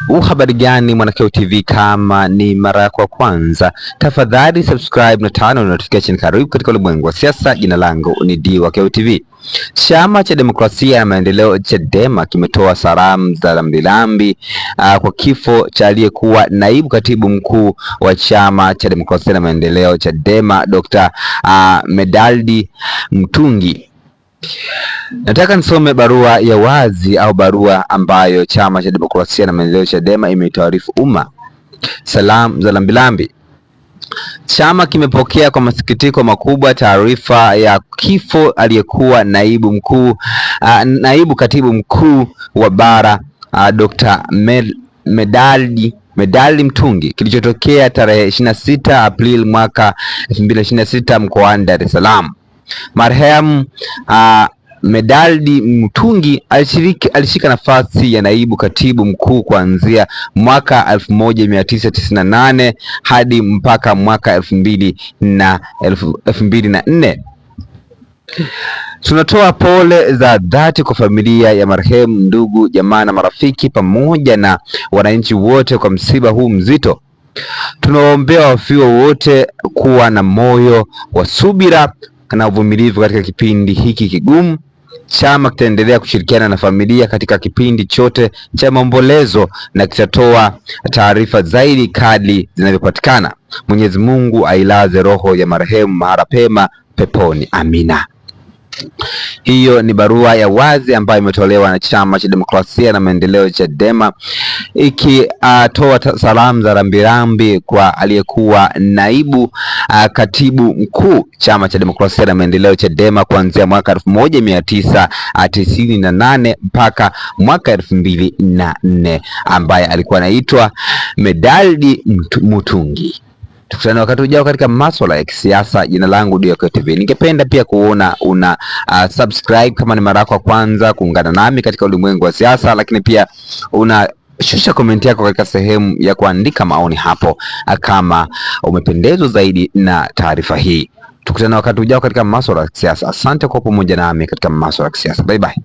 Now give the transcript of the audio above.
Uhabari gani Mwanakheo TV? Kama ni mara yako ya kwanza, tafadhali subscribe na tano notification. Karibu katika ulimwengu wa siasa. Jina langu ni D wa Kheo TV. Chama cha Demokrasia na Maendeleo Chadema kimetoa salamu za rambirambi kwa kifo cha aliyekuwa naibu katibu mkuu wa Chama cha Demokrasia na Maendeleo Chadema Dr. Medaldi Mtungi. Nataka nisome barua ya wazi au barua ambayo Chama cha Demokrasia na Maendeleo Chadema imeitaarifu umma. Salamu za lambilambi. Chama kimepokea kwa masikitiko makubwa taarifa ya kifo aliyekuwa naibu mkuu, naibu katibu mkuu wa bara Dr. Medali Mtungi kilichotokea tarehe 26 Aprili mwaka 2026 mkoani Dar es Salaam. Marehemu Medaldi Mtungi alishika nafasi ya naibu katibu mkuu kuanzia mwaka 1998 hadi mpaka mwaka 2004. Tunatoa pole za dhati kwa familia ya marehemu, ndugu, jamaa na marafiki pamoja na wananchi wote kwa msiba huu mzito. Tunawaombea wafiwa wote kuwa na moyo wa subira na uvumilivu katika kipindi hiki kigumu. Chama kitaendelea kushirikiana na familia katika kipindi chote cha maombolezo na kitatoa taarifa zaidi kadri zinavyopatikana. Mwenyezi Mungu ailaze roho ya marehemu mahala pema peponi. Amina. Hiyo ni barua ya wazi ambayo imetolewa na Chama cha Demokrasia na Maendeleo Chadema, ikitoa salamu za rambirambi kwa aliyekuwa naibu katibu mkuu Chama cha Demokrasia na Maendeleo Chadema kuanzia mwaka 1998 mpaka mwaka 2004 ambaye alikuwa anaitwa Medaldi Mutungi. Tukutane wakati ujao katika maswala ya kisiasa. Jina langu Dio TV. Ningependa pia kuona una subscribe kama ni mara yako ya kwanza kuungana nami katika ulimwengu wa siasa, lakini pia una shusha komenti yako katika sehemu ya kuandika maoni hapo, kama umependezwa zaidi na taarifa hii. Tukutane wakati ujao katika maswala ya kisiasa. Asante kwa pamoja nami katika maswala ya kisiasa. Bye bye.